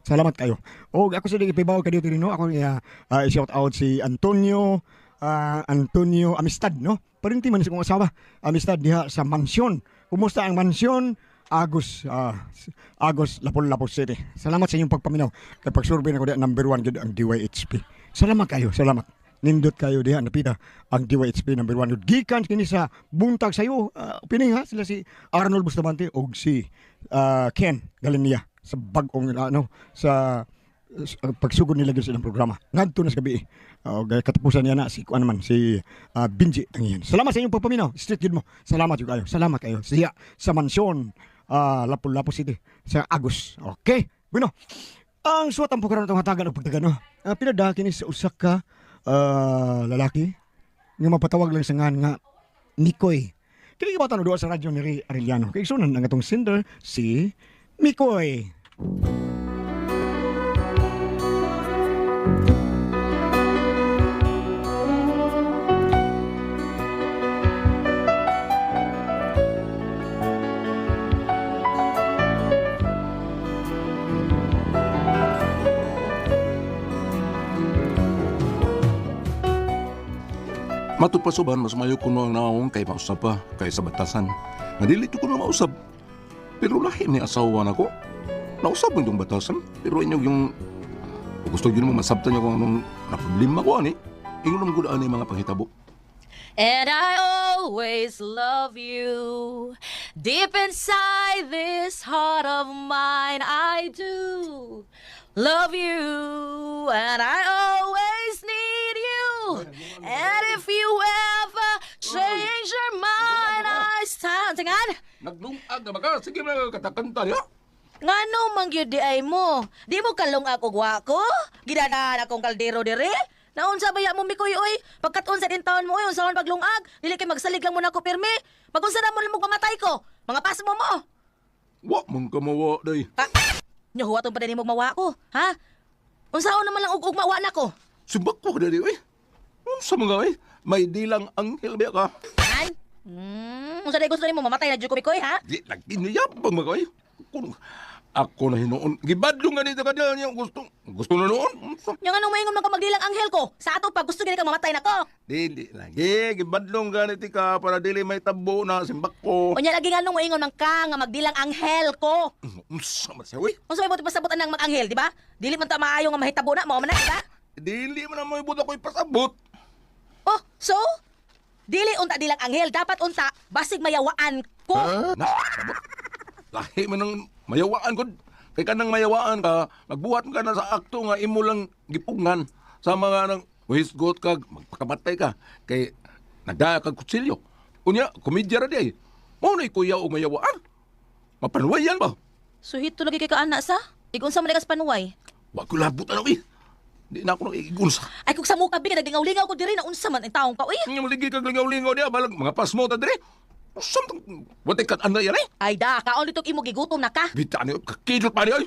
Salamat kayo. O ako sa ipibaw kayo diri, no. Ako niya shout out si Antonio Antonio Amistad, no. Parinti man sa kong asawa. Amistad diha sa mansyon. Kumusta ang mansyon? Agus Agus Lapu-Lapu City. Salamat sa inyong pagpaminaw. Kay pagsurvey nako diha, number 1 gyud ang DYHP. Salamat kayo, salamat. Nindot kayo diha napita ang DYHP number 1. Gikan kini sa buntag sayo. Pining ha sila si Arnold Bustamante og si Ken Galenia sa bag-ong ano sa pagsugod nila gyud sa ilang programa. Ngadto na sa gabi. Og katapusan niya na si kuan naman si Benji Tangihan. Salamat sa inyong pagpaminaw. Street gyud mo. Salamat gyud kayo. Salamat kayo. Siya sa mansyon Lapu-Lapu City sa Agus. Okay. Bueno. Ang suwat ang karon itong hatagan og pagtagan, no. Pinada kini sa usa ka lalaki nga mapatawag lang sa ngan nga Mikoy. Kini gibatan duha sa radyo ni Ray Arellano. Kay igsunan ang atong sender si Mikoy. Matupasuban, mas mayo kuno ang naong kay mausab pa kaysa batasan. Nga dili to kuno mausab. Pero lahi ni asawa nako. Nausab mo itong batasan, pero inyong yung gusto yun mo masabtan niya kung anong na problema ko ani. Ingon naman gud ani mga panghitabo. And I always love you. Deep inside this heart of mine, I do love you. And I always need you. And if you ever change your mind, I stand. Tingan! Naglungag na ba ka? Sige na katakanta niya. Ngano man gyud di ay mo? Di mo kalung ako gwako? Gidadaan akong kaldero dire? Naunsa ba ya mo mikoy oy? Pagkat-on sa din taon mo oy, unsaon paglungag? Dili kay magsalig lang mo nako pirmi. Pagunsa na mo lang magpamatay ko? Mga pasmo mo. Wa man ka mawa day. Ha? Nyo huwaton pa din mo mawa ko, ha? Unsaon naman lang og mawa nako? Simbak ko dali oy. Unsa mga oy? May dilang anghel ba ka? Han? Unsa day gusto nimo mamatay na jud ko mikoy, ha? Di nagtiniyabang mga oy. Kung ako na hinuon, gibadlong nga nito ka niya gusto. Gusto na noon. Unsa? Nya nganong maingon man ka magdilang anghel ko? Sa ato pa gusto gani kang mamatay nako. Dili lagi, gibadlong ganiti ka para dili may tabo na simbak ko. Unya lagi nganong maingon man ka nga magdilang anghel ko. Unsa man siya, uy? Unsa may buti pasabot anang mag-anghel, di ba? Dili man ta maayo nga mahitabo na, mao man na, di ba? Dili man ang may buta ko ipasabot. Oh, so dili unta dilang anghel, dapat unta basig mayawaan ko. Na, sabot. Lahi man ang mayawaan ko. Kay kanang mayawaan ka, magbuhat ka na sa akto nga imo lang gipugngan sa mga nang wisgot ka, magpakamatay ka. Kay nagdaya kag kutsilyo. Unya, komedya ra di ay. Mao na kuya og mayawaan. Mapanuwayan ba? Suhito lagi kay kaana sa. Igun sa man kas panuway. Wa ko labot ano eh. Di na ako nang igunsa. Ay kung sa muka bi naglingaw-lingaw ko diri na unsa man ang taong ka uy. Nga maligi kag lingaw-lingaw niya, balag mga pasmo ta dire. Usam tong watay kat anay yan eh. Ay da, kaon ditong imo gigutom na ka. Bita niyo, kakidot pa niyo.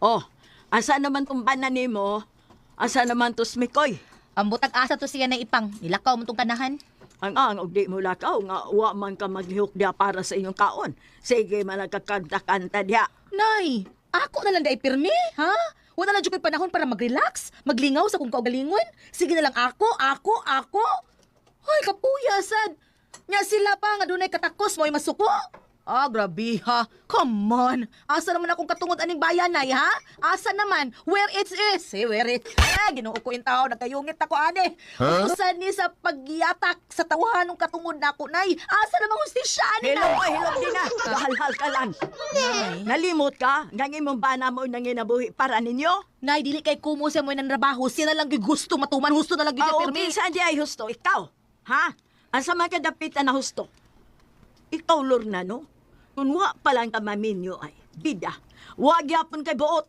Oh, asa naman tong bana nimo? Asa naman to smikoy? Ang butag asa to siya na ipang. Nilakaw mo tong kanahan. Ang ang og di mo lakaw nga wa man ka maglihok diha para sa inyong kaon. Sige man nagkakanta-kanta diha. Nay, ako na lang dai pirmi, ha? Wala na jud ko'y panahon para mag-relax, maglingaw sa kung kaugalingon. Sige na lang ako, ako, ako. Ay, kapuya sad. Nya sila pa nga dunay katakos mo'y masuko. Ah, grabe ha. Come on. Asa naman akong katungod aning bayan nay, ha? Asa naman? Where it is? Eh, where it? Ah, Ginoo ko in tao, nagkayungit ako ane. Huh? Usa ni sa pagyatak sa tawahan ng katungod nako nay. Asa naman hustisya ani Hilom nay? oy, hilom din na. Gahalhal ka lang. Nalimot ka, nga ang imong bana mo nanginabuhi para ninyo? Nay, dili kay kumo sa mo ng trabaho. Siya na lang gyud gusto matuman, husto na lang gyud siya Ah, pirmi. okay, saan di ay husto? Ikaw, ha? Asa man kadapitan na husto? Ikaw, Lorna, no? Kung wa pa lang ka maminyo ay, bida. Wa gyapon kay buot.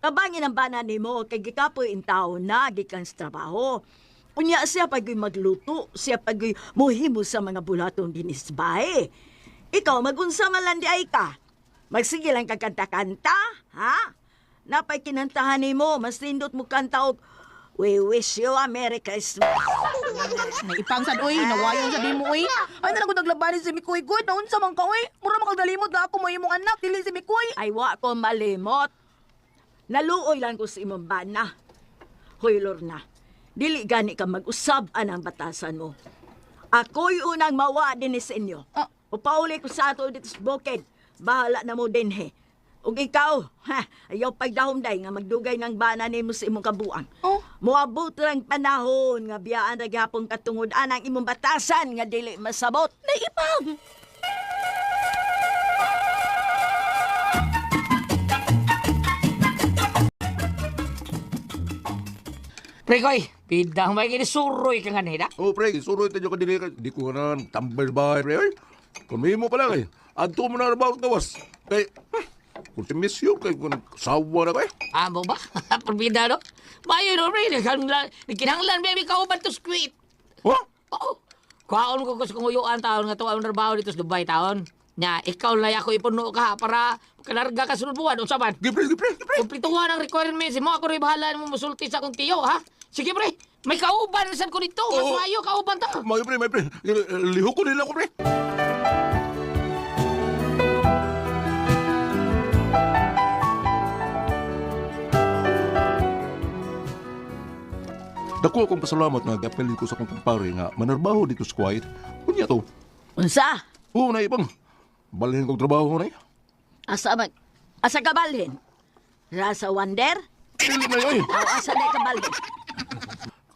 Tabangin ang bana nimo kay gikapoy in tao na gikan sa trabaho. Unya siya pag'y magluto, siya pag'y muhimo sa mga bulaton dinis bahay. Ikaw, magunsa man lang di ay ka. Magsige lang ka kanta-kanta, ha? Napay kinantahan nimo, mas nindot mo kanta og We wish you a Merry Christmas. Naipang sad oy, nawayon sa dimo oy. Ay na lang ko naglabanin si Mikoy good. Naunsa man ka oy? Mura man kag nalimot nga ako mo imong anak dili si Mikoy. Ay, wa ko malimot. Naluoy lang ko sa imong bana. Hoy, Lorna, dili gani ka mag-usab anang batasan mo. Ako'y unang mawa din sa inyo. Ah. Upauli ko sa ato dito sa bukid. Bahala na mo din he. Ug ikaw, ha, ayaw pagdahom day nga magdugay ng bana nimo sa imong kabuang. Oh. Moabot lang panahon nga biyaan ra gihapon katungod anang imong batasan nga dili masabot. Naipang. Pre koy, bidang may kinisuroy ka nga nila. Oh, pre, suroy tayo ka dili. Di ko na tambal bahay, pre. Oy, kung may mo pala kay. Adto mo na rabaw gawas. Kay, kung si miss you, kay kung sawa na kay. Amo ba? Parbida no? Mayo no, pre. Nagkinahanglan, baby, kauban to squid. Ha? Oo. Kuhaon ko sa kunguyuan taon nga to ang trabaho dito sa Dubai taon. Nya, ikaw na ako ipuno ka para kalarga ka sunod buwan. Unsa man? Gi, pre, gi, pre, gi, pre. Kumplituhan ang requirements mo. Ako rin bahala mo musulti sa akong tiyo, ha? Sige, pre. May kauban na sad ko dito. Mas Oo. maayo, kauban ta. Mayo, pre, mayo, pre. Lihok ko nila ko, pre. Dako akong pasalamat nga gapilin ko sa akong kumpare nga manarbaho dito sa Kuwait. Kunya to. Unsa? Oo, na ibang. Balhin kong trabaho na. Asa man? Asa ka balhin? Ra sa Wander? Dili na yun. O asa na ka balhin?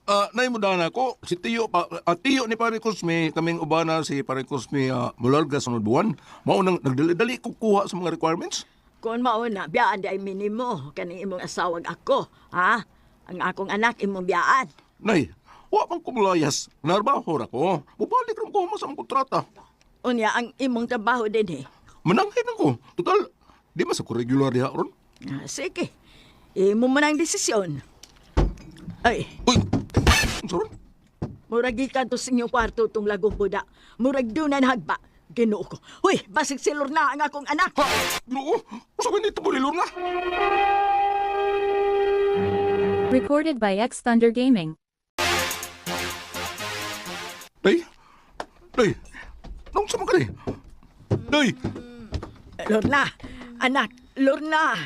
Ah, nay mo dana ko si Tiyo pa, Tiyo ni Pare Cosme, kaming ubana si Pare Cosme mularga sa buwan. Mao nang nagdali-dali ko kuha sa mga requirements. Kung mauna, biyaan di ay minimo. Kaning imong asawag ako. Ha? Ang akong anak, imong biyaan. Nay, wa man ko mulayas. Narbaho ra ko. Mubalik ra ko sa among kontrata. Unya, ang imong trabaho din eh. Mananghin ako. Total, di man sa ko regular diha ron. Ah, sige. Imo mo ng desisyon. Ay, Uy, unsa ron? murag gikan to sa inyong kwarto tong lagong buda. Murag dunan hagba. Ginoo ko. Uy, basig si Lorna ang akong anak. Ha? Ginoo, unsa man nito mo ni Lorna? Recorded by X Thunder Gaming. Day, day, naunsa man ka day? Day, Lorna, anak, Lorna.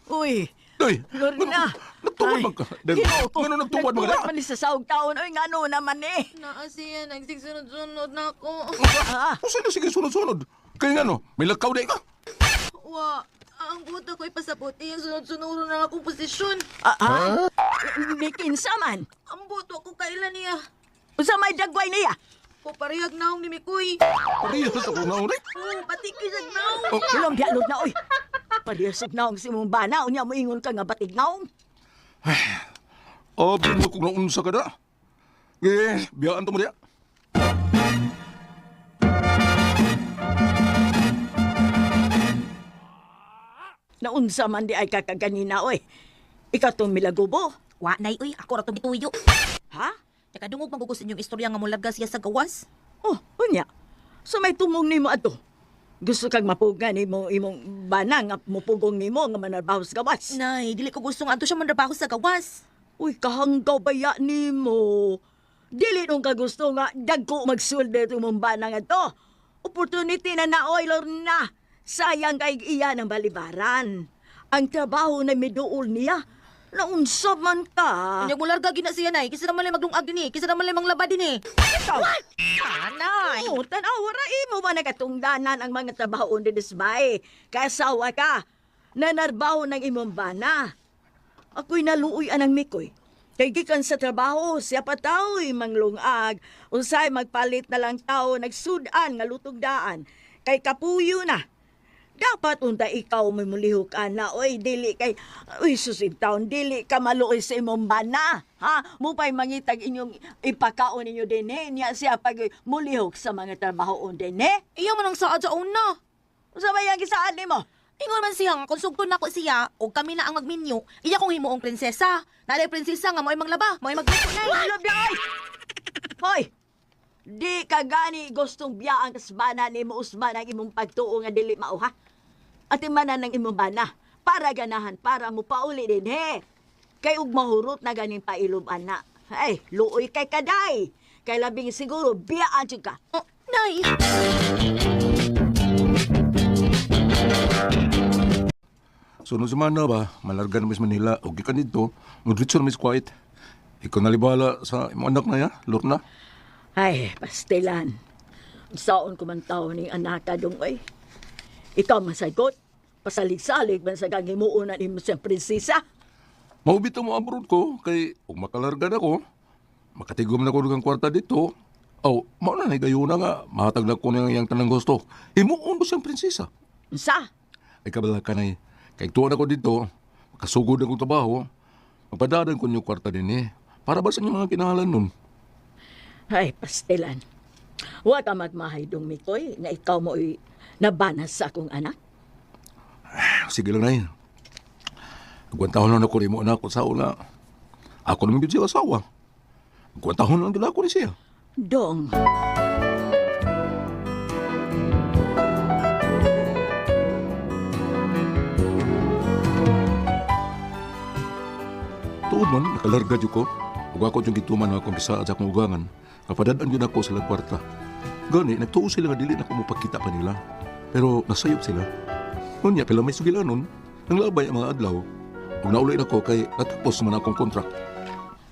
Uy, day. Lorna. Nagtuwad Ay, man ka. Day, Ginoo ko. ngano nagtuwad man ka? Nagtuwad man ni sa saog taon. Uy, ngano naman eh. Naa siya nagsigsunod-sunod na ako. Ah, Unsa na sige sunod-sunod? Kay ngano, may lakaw day ka. Wa, ang buta ko ipasabot iyang sunod-sunod na akong posisyon. ah, ah. Ni kinsa man. Ang buto ko kailan niya. Unsa may dagway niya? Ko parehag naong ni Mikoy. Parehas ako na ulit. Oh, pati kisag naong. Oh. Ilong biya Lorna, oy. Parehas og naong si imong bana, unya mo ingon ka nga batig naong. Oh, mo kung naunsa ka na. Eh, biyaan to mo diya. Naunsa man di ay kakaganina, oy. Ikaw tong milagubo. Wa nay uy, ako ra tong gituyo. Ha? Nakadungog man gugos inyong istorya nga mularga siya sa gawas. Oh, unya. So may tumong nimo ato. Gusto kang mapuga nimo imong bana nga mupugong nimo nga manarbaho sa gawas. Nay, dili ko gusto nga adto siya manrabaho sa gawas. Uy, kahanggaw baya nimo. Dili nung ka gusto nga dagko magsulbe itong imong bana nga to. Opportunity na naoy, Lorna. Sayang kay iya ng balibaran. Ang trabaho na miduol niya. Naunsa man ka. Unya mularga gina siya nay, kisa naman lay maglungag dinhi, kisa naman lay manglaba dinhi. Ikaw. Anay. Oo, tanaw, ra imo ba nakatungdanan ang mga trabaho ni Disbay? Kasawa ka, nanarbaho ng imong bana. Ako'y naluoy anang mikoy. Kay gikan sa trabaho, siya pa tao'y manglungag. Unsay magpalit na lang tao, nagsudan nga lutog daan. Kay kapuyo na. Dapat unta ikaw may mulihok ana, oy dili kay uy susin taon dili ka maluoy sa imong bana, ha? Mupay mangitag inyong ipakaon ninyo din eh. Niya siya pag mulihok sa mga trabaho din eh. Iya man ang saad sa una. Unsa may ang gisaan nimo? Ingon man siya nga kung sugton nako siya og kami na ang magminyo, iya kong himuong prinsesa. Nalay prinsesa nga mo'y manglaba, mo'y magluto nay. Wala biyay! Hoy! Di ka gani gustong biyaan kasbana nimo usban ang imong pagtuo nga dili mao ha. Ati manan ng imong bana para ganahan para mo pauli din he. Kay ug mahurot na ganing pailob ana. Ay, luoy kay kaday. Kay labing siguro biyaan jud ka. Oh, nay. Sunod semana ba, malarga na mis Manila, o gikan dito, mudritso na mis quiet. Ikaw nalibala sa imong anak na ya, Lorna. Ay, pastilan. Saon ko man tao ni anaka dong oy. Ikaw masagot. Pasalig-salig man sa gagimuon na nimo siyang prinsesa. Maubito mo abroad ko, kay ug makalarga na ko, makatigom na ko ng kwarta dito. Aw, mao na ni gayuna nga, mahatag na ko niyang iyang tanang gusto. Himuon ko siyang prinsesa. Unsa? Ay kabala ka na kay tuwa na ko dito, makasugod akong trabaho, magpadadan ko niyo kwarta din eh. Para ba sa inyong mga kinahalan nun? Ay, pastilan. Wa ka magmahay dong Mikoy nga ikaw mo'y nabanas sa akong anak. Sige lang, Nay. Agwantahon lang ako rin mo anak ko sa una. Ako naman gyud siya asawa. Agwantahon lang gyud ako ni siya. Dong. Tuod man, nakalarga jud ko. Ug ako jud gituman nga akong gisaad sa akong ugangan. Kapadad-an jud ako sila kwarta. Gani, nagtuo sila nga dili na ko mopakita pa nila. Pero nasayop sila. Unya, pila may sugilanon, nang labay ang mga adlaw. Ug nauli na ko kay natapos man akong contract.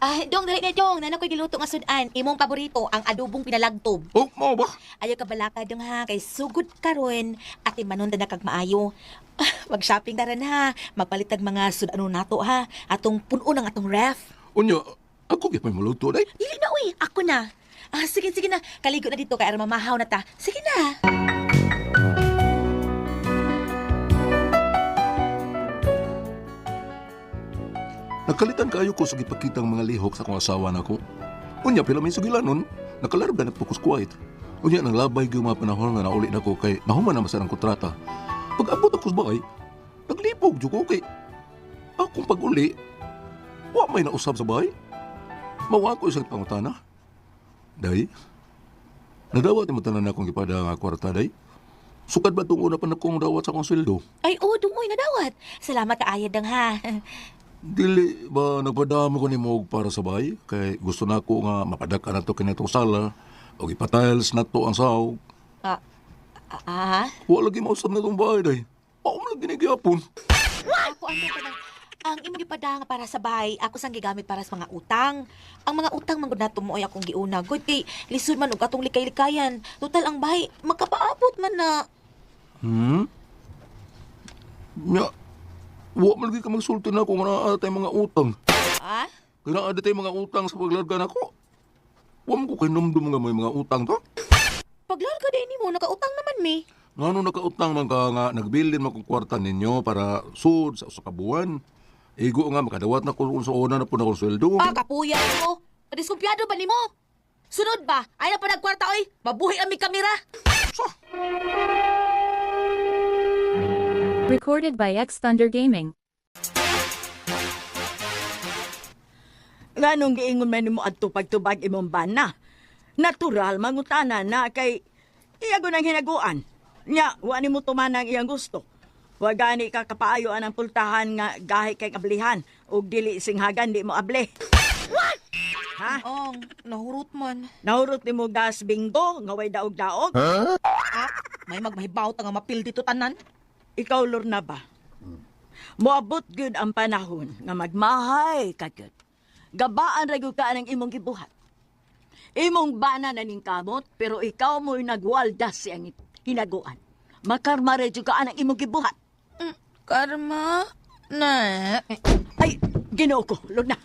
Ah, dong, dali na dong. Nana ko'y giluto nga sudan. Imong paborito, ang adobong pinalagtob. Oh, mao ba? Ayaw ka balaka dong ha, kay sugod karon at manon na kag maayo. Ah, mag-shopping taran ha, magpalit tag mga sudano nato ha, atong puno ng atong ref. Unya, ako gyud may muluto day. Dili na uy, ako na. Ah, sige sige na, kaligo na dito kay aron mamahaw na ta. Sige na. Nagkalitan kaayo ko sa gipakitang mga lihok sa akong asawa nako. Unya pila may sugilanon, nakalarga na po quiet. Unya nang labay gyud mga panahon nga nauli nako kay nahuman na man sa ang kontrata. Pag abot ako sa bahay, naglipog jud ko kay akong pag-uli, wa may nausab sa bahay. Mawa ko isang pangutana. Day, nadawat ni mo tanan akong gipada nga kwarta, day. Sukad ba itong una pa na kong dawat sa akong sweldo? Ay, oh, dungoy nadawat. Salamat kaayad dang ha. Dili ba nagpadamo ko ni og para sa bahay kay gusto na ako nga mapadak na to kinitong sala o ipatiles na to ang sahog. Ah, ah, Wa lagi mausab na tong bahay day. Mao man lagi ni gyapon. Ako ano ka nang ang imong gipadanga para sa bahay, ako sang gigamit para sa mga utang. Ang mga utang man gud nato mo ay akong giuna. Gud kay lisod man og atong likay-likayan. Total ang bahay makapaabot man na. Hmm? Nya, wa man lagi ka magsulti na ako nga naa tay mga utang. Ah? Kay naa tay mga utang sa paglarga nako. Wa man ko kay numdum nga may mga utang to. Paglarga din nimo nakautang naman mi. Ngano nakautang man ka nga nagbilin man kong kwarta ninyo para sud sa usa ka buwan. Igo nga makadawat na ko sa una na po na akong sweldo. Ah, kapuya mo. Padiskumpiyado ba nimo? Sunod ba? Ay na pa nagkwarta oy. Mabuhi ang mi kamera. Sa? Recorded by X Thunder Gaming. Nganong giingon man nimo adto pagtubag imong bana? Natural mangutana na kay iya gud ang hinaguan. Nya, wa nimo tuman ang iyang gusto. Wa gani ka kapaayo ang pultahan nga gahi kay kablihan ug dili singhagan di mo able. What? Ha? Ong, nahurot man. Nahurot nimo gas bingo nga way daog-daog? Ah, may magmahibaw ta nga mapil dito tanan. Ikaw Lorna ba? Moabot gyud ang panahon nga magmahay ka gyud. Gabaan ra gyud ka ang imong gibuhat. Imong bana na ning kamot pero ikaw mo'y nagwaldas siyang hinaguan. Makarma ra gyud ka ang imong gibuhat. Karma? Na. Ay, Ginoo ko, Lorna.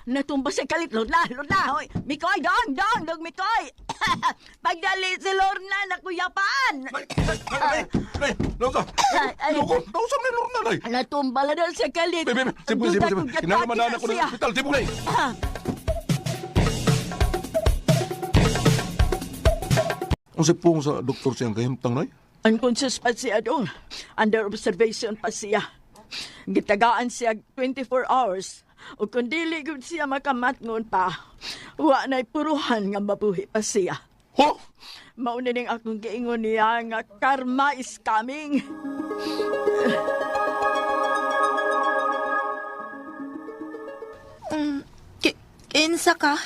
Natumba sa kalit, Lorna, Lorna. Hoy, Mikoy, dong, dong, dong, Mikoy. Pagdali si Lorna, nakuyapan. Nay, nay, nay, nay, nausa. Ay. Loko, nausa ni Lorna, nay. Natumba na daw sa kalit. Bebe, sibog, sibog, sibog. Kinalaman na ako ng siya. ospital, sibog, nay. Ang sipong sa doktor siyang kahimtang, nay. Unconscious pa siya dong. Under observation pa siya. Gitagaan siya 24 hours. O kung dili gud siya makamatngon pa, wa na'y puruhan nga mabuhi pa siya. Ho? Mauna ning akong giingon niya nga karma is coming. Kinsa ka?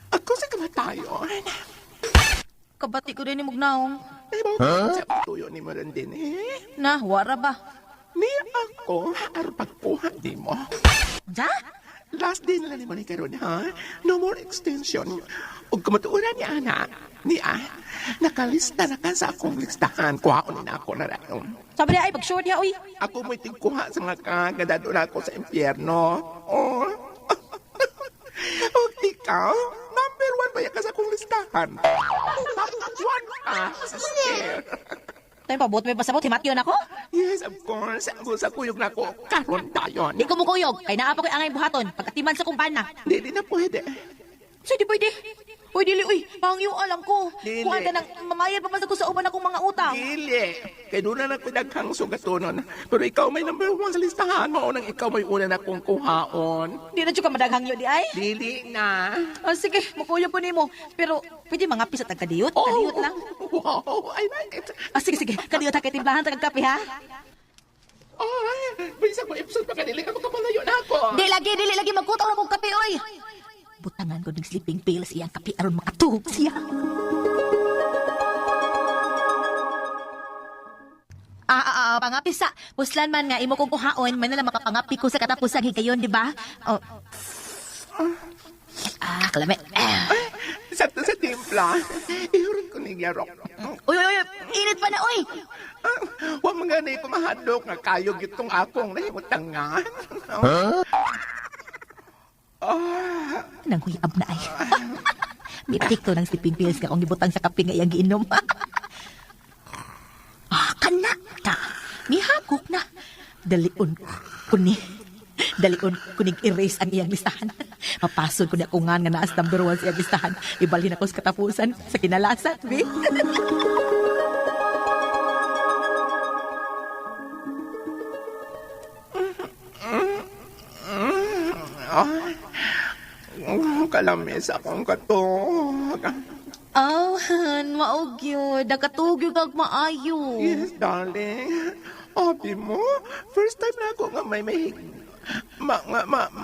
Ako ko sa kamatayon. Kabati ko din ni Mugnaong. Ay, huh? Sa tuyo ni mo rin din eh. Na, wara ba? Ni ako, aron pagkuha di mo. Unsa? Last day na lang ni mo ni karon ha? No more extension. Ug kamatuoran ni ana, ni ah, nakalista na ka sa akong listahan. Kuhaon na ako na lang. Sabi niya ay pag-short niya, uy. Ako mo'y tigkuha sa mga kagadado na ako sa impyerno. Oh. Ug ikaw, number 1 ba ka sa akong listahan? Top 1 ka, sister. Tayo pabot may pasabot, himatyon ako. Yes, of course. Ako sa kuyog na ako. Karon tayo. Di ko mukuyog, kay naa pa ko'y angay buhaton. Pagkatiman sa kumpana. Di, di na pwede. So, di pwede. Uy, dili, uy. Pangyo alam ko. Dili. Kuha ka ng mamayad pa man sa ko sa uban akong mga utang. Dili. Kay doon na ko daghang sugatonon. Pero ikaw may number 1 sa listahan. Maunang ikaw may una na kong kuhaon. Di na jud ka madaghang di ay. Dili na. Oh, sige, mukuyog ko nimo. Pero pwede mga pisa tag kadiyot. Kadiyot lang. Wow, I like it. Ah, sige, sige. Kadiyot ha, kay timplahan tag kape ha. Ay, bisa ko episode pa kanili ka makapalayo na ako. Di lagi, dili lagi magkutaw na kong kape, oy. Butangan ko ng sleeping pills iyang kape aron makatuog siya. Pangapi sa puslan man nga imo kong kuhaon, man na lang makapangapi ko sa katapusan higayon, di ba? Oh. Ah, kalame. Ah. Sakto sa timpla. Ihurot ko ni Yarok. Uy, uy, uy, init pa na, uy. Ah, wa mga na kumahadlok nga kayog itong akong nahimutangan. Huh? Ah, Nang huyab na ay. Mitik to ng sleeping pills nga akong gibutang sa kape nga iyang giinom. Ah, kana ta. Mihagok na. Dalion ko ni. Dalion ko nig erase ang iyang listahan. Mapasod ko ni ako nga naas number 1 sa iyang listahan. Ibalhin ako sa katapusan sa kinalasan, be. Kalamis akong katog. Oh, maog yun. Nakatugyo kag maayo. Yes, darling. Abi mo, first time na ako nga may mahig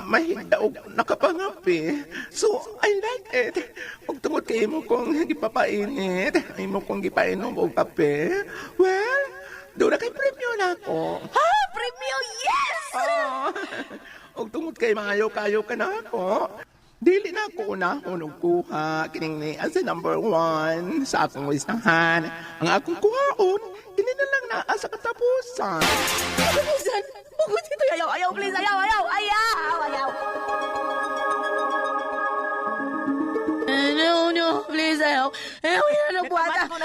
mahigda og nakapangapi. So, I like it. Ug tungod kay imo kong gipapainit, imo kong gipainom og kape. Well, doon na kay premyo na ako. Ha? Premyo, yes! Oh. Og tungod kay maayo kayo ka na ako. Dili na ako unahon og kuha kining ni as number 1 sa akong listahan. Ang akong kuhaon, kini na lang naa sa katapusan. Katapusan? Bukod dito, ayaw, ayaw, please, ayaw, ayaw, ayaw, ayaw. No, no, please, ayaw. Ayaw, ayaw na buhata. Ayaw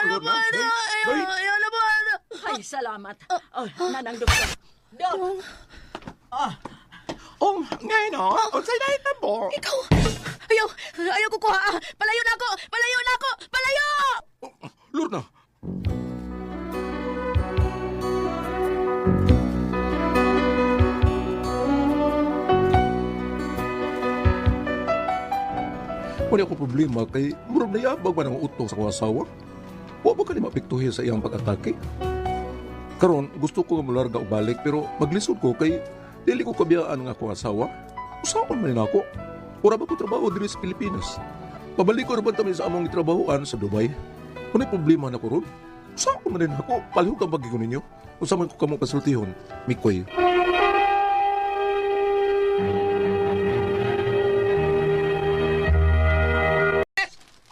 na buhata. Ayaw, ayaw na buhata. Ay, salamat. Oh, nanang doktor. Dok! Ah. Oh, ngayon, oh. Unsay nahitabo? Ikaw! Ayaw! Ayaw ko kuha! Palayo na ako! Palayo na ako! Palayo! Lorna! Wala akong problema kay murag nayabag man ang utok sa akong asawa. Wa ba ka ni maapektuhin sa iyang pag-atake? Karon gusto ko nga mularga og balik pero maglisod ko kay dili ko kabiyaan ang akong asawa. Usaon man nako. Ora ba ko trabaho diri sa Pilipinas? Pabalik ko ra ba sa among gitrabahoan sa Dubai? Unay problema na ko ron. Usaon man nako? Palihog ang bagi ko ninyo. Unsa man ko kamo kasultihon? Mikoy.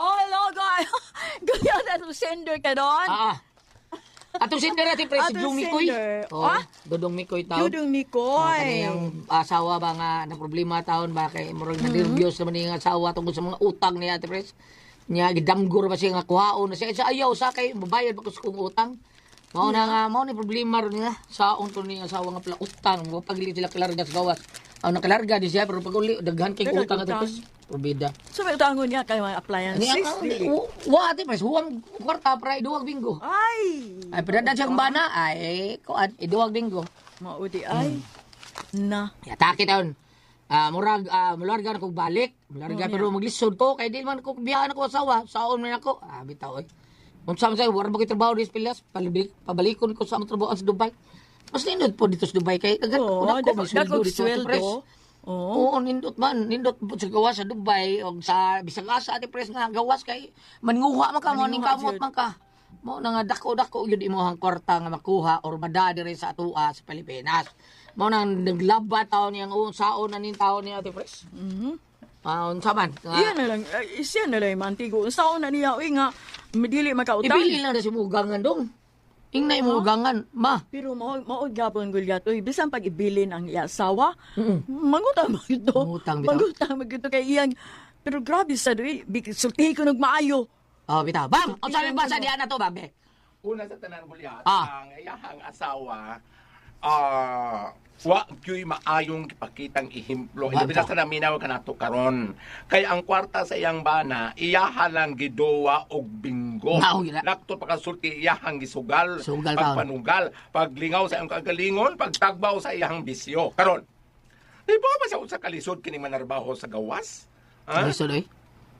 Oh, hello, guy. Ganyan atong sender ka doon. Ah. Atong sender natin, pre, si Atong Dudong Mikoy. sender. Oh, Ah? Dudong Mikoy taon. Dudong Mikoy. Oh, kaniyang asawa ba nga na problema taon ba kay murag na nervyos naman yung asawa tungkol sa mga utang niya, ate pres. Niya gidamgor ba siya nga kuhaon na siya. Sa ayaw sa kay mabayad ba ko sa kong utang. Mao na nga mao ni problema ron niya. Saon to ni asawa nga pala utang, wa pagili sila kalarga sa gawas. Ang nakalarga di siya pero pag uli daghan kay utang ate pres. Probida. So may utangon niya kay mga appliances. Wa ate pres, huwag kwarta para iduwag binggo. Ay, Ay padadan siya kung bana ay kuan iduwag binggo. maudi ay. Na. Atake taon. Murag mularga na kog balik. Mularga pero maglisod ko kay di man ko biyaan ako asawa. Saon man ako. Ah, bitaw oy. Unsa man say wala ba koy trabaho diri sa Pilas? Pabalikon ko sa among trabaho sa Dubai. Mas nindot po dito sa Dubai kay daghan Oo, ko may sweldo dagkog dito, Ate sweldo. Pres. Oo. Oo, nindot man, nindot po sa gawas sa Dubai o sa bisag asa, Ate Pres, nga gawas kay manguha man ka, mo ning Manguha kamot jud. man ka. Mo na nga dako-dako yun imong kwarta nga makuha or mada diri sa atoa sa Pilipinas. Mo nang naglaba taon niyang saon na ning taon ni Ate Pres. Ah, unsa man? Nga, Iyan na lang, siya na lang yung mantigo. Unsaon na niya, uy nga, dili makautang. Ibili lang na si mugangan dong. Ingna imo ugangan, ma. Pero mao mao gyapon gulyat uy bisan pag ibilin ang iya asawa, mangutang man gyud to. Mangutang bitaw. Mangutang man gyud to kay iyang pero grabe sa uy, sultihi ko nagmaayo. Oh, bitaw. Bam, unsa may basa diha na to, babe? Una sa tanan gulyat, ang iyahang asawa, wa gyuy maayong gipakitang ehemplo. Wa Hindi sa naminaw kanato karon. Kay ang kwarta sa iyang bana, iyaha lang giduwa og binggo. Mao gyud na. Lakto pakasulti iyahang gisugal, Sugal taon. pagpanugal, paglingaw sa iyang kagalingon, pagtagbaw sa iyahang bisyo. Karon, di ba ba sa usa ka lisod kini manarbaho sa gawas? Ha? Lisod oy.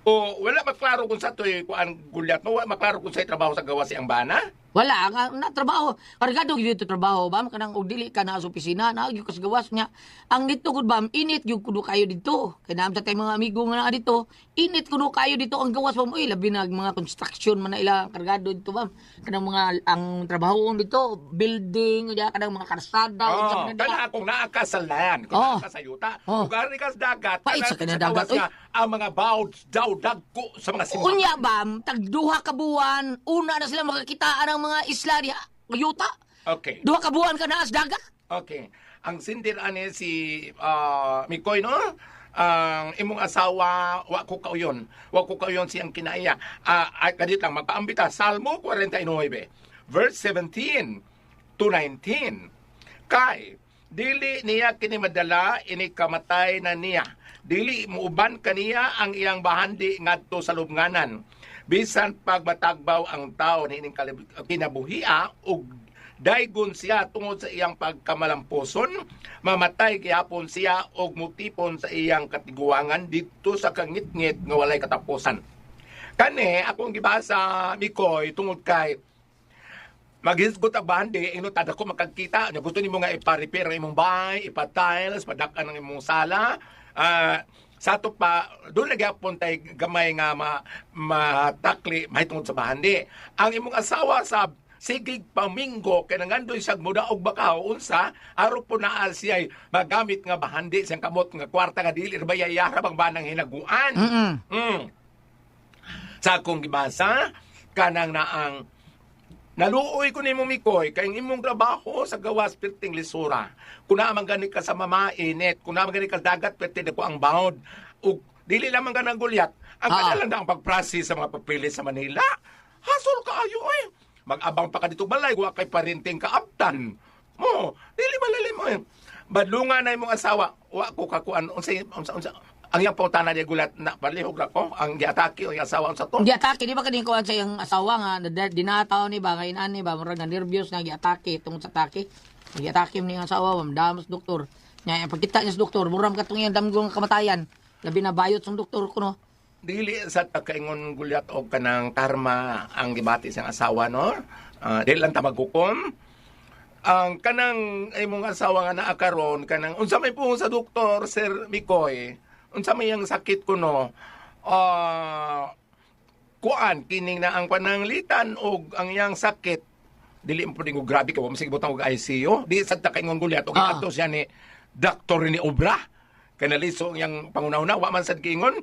O wala maklaro kung sa to'y kuan gulyat mo, wala maklaro kung sa'y trabaho sa gawas siyang bana? Wala nga na trabaho. Kargado gyud dito trabaho bam kanang og dili ka na sa opisina na gyud ka sa gawas niya. Ang dito gud bam init gyud kuno kayo dito. Kay naam sa tay mga amigo nga naa dito, init kuno kayo dito ang gawas bam uy labi na ang mga construction man na ila kargado dito bam. Kanang mga ang trabaho dito, building unya kanang mga karsada unsa Oh, man na kana akong naa ka sa land, kung Oh. naa ka sa yuta, Oh. kung ari ka sa dagat, Pait kana sa kanang sa gawas dagat, oy. nga, ang mga bawd daw dagko sa mga simbahan. Unya bam, tag duha ka buwan, una na sila makakitaan ang mga isla diha, yuta. Okay. Duha ka buwan ka naa sa dagat. Okay. Ang sindir ani si Mikoy no? Ang imong asawa wa ko kauyon. Wa ko kauyon siyang kinaiya. Ay kadit lang magpaambita Salmo 49 verse 17 to 19. Kay dili niya kini madala ini kamatay na niya. Dili muuban kaniya ang iyang bahandi ngadto sa lubnganan. Bisan pagmatagbaw ang tao niining kinabuhia ug daygon siya tungod sa iyang pagkamalampuson, mamatay gihapon siya og mutipon sa iyang katiguangan didto sa kangitngit nga walay katapusan. Kani akong gibasa Mikoy tungod kay maghisgot ang bahandi ingon tada ko makagkita nya gusto nimo nga ipa-repair ang imong bahay, ipa-tiles, padak-an ang imong sala. Sa ato pa doon lagi gyapon tay gamay nga matakli mahitungod sa bahandi. Ang imong asawa sa sigig paminggo kay nangandoy siya mudaog bakaw unsa aro po naa siya'y magamit nga bahandi siyang kamot nga kwarta nga dili ra ba yayara bang banang hinaguan. Sa akong gibasa kanang naang naluoy ko nimo Mikoy kay ang imong trabaho sa gawas perting lisura. Kun naa man gani ka sa mamainit, kun naa man gani ka sa dagat perti ko ang bawd. Ug dili lamang ka nang gulyat. Ang kana lang na ang pagprocess sa mga papeles sa Manila. Hasol kaayo eh. Mag-abang pa ka dito balay, wa kay parenting kaabtan. Mo, dili malalim mo eh. Badlungan na imong asawa, wa ko kakuan unsa unsa unsa ang iyang pautana niya gulat na palihog ra ko ang giatake ang iyang asawa unsa to. Giatake di ba kaning kuan sa iyang asawa nga dinataw ni ba ngayon ani ba murag na nervyos na giatake tungod sa atake. Giatake ni ang asawa bam damos doktor. Nya ang pagkita niya sa doktor muram katong iyang damgong kamatayan. Labi na bayot sa doktor kuno. Dili sa kaingon gulyat og kanang karma ang gibati siyang asawa no. Dili lang ta maghukom. Ang kanang imong asawa nga naa karon kanang unsa may puhon sa doktor Sir Mikoy, unsa may ang sakit kuno. Kuan kining na ang kanang litan og ang iyang sakit dili mo pwedeng grabe ka wa sige butang og ICU di sad ta kaingon gulyat og adto siya ni Dr. ni Obra kay naliso ang iyang panguna-una wa man sad kiingon.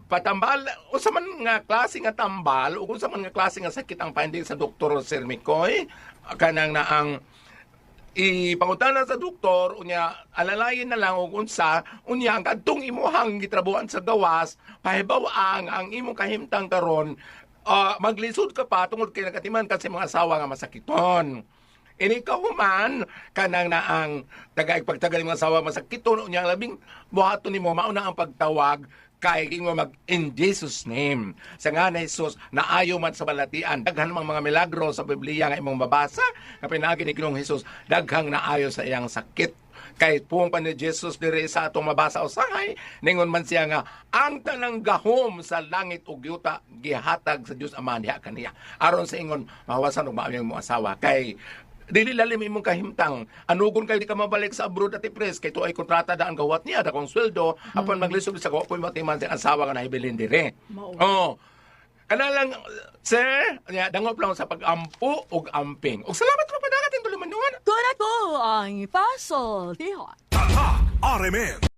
Patambal unsa man nga klase nga tambal ug unsa man nga klase nga sakit ang finding sa Dr. Sir Mikoy kanang na ang ipangutana sa doktor unya alalayin na lang og unsa unya ang kadtong imuhang gitrabuhan sa gawas pahibaw ang imong kahimtang karon maglisod ka pa tungod kay nagatiman ka sa imong asawa nga masakiton. Ini kahuman kanang na ang tagay pagtagal imong asawa masakiton unya ang labing buhaton nimo mao na ang pagtawag kay ingon mag in Jesus name. Sa nga ni Jesus naayo man sa balatian. Daghan mang mga milagro sa Biblia nga imong mabasa nga pinaagi ni Ginoong Hesus daghang naayo sa iyang sakit. Kay puong pa ni Jesus diri sa atong mabasa usahay ningon man siya nga ang tanang gahom sa langit ug yuta gihatag sa Dios Ama diha kaniya. Aron sa ingon mahawasan og maayo imong asawa kay Dili lalim imong kahimtang. Anugon kayo di ka mabalik sa abroad, Ate Pres, kay tuay kontrata daan gawat niya dakong sweldo apan maglisod sa ko matiman sa asawa nga nahibilin dire. Oh. Kana lang, sir, nya dangop lang sa pag-ampo ug amping. Ug salamat pa padagat tulumanon. Kuna ko ang ipasol, tiho. Tatak RMN.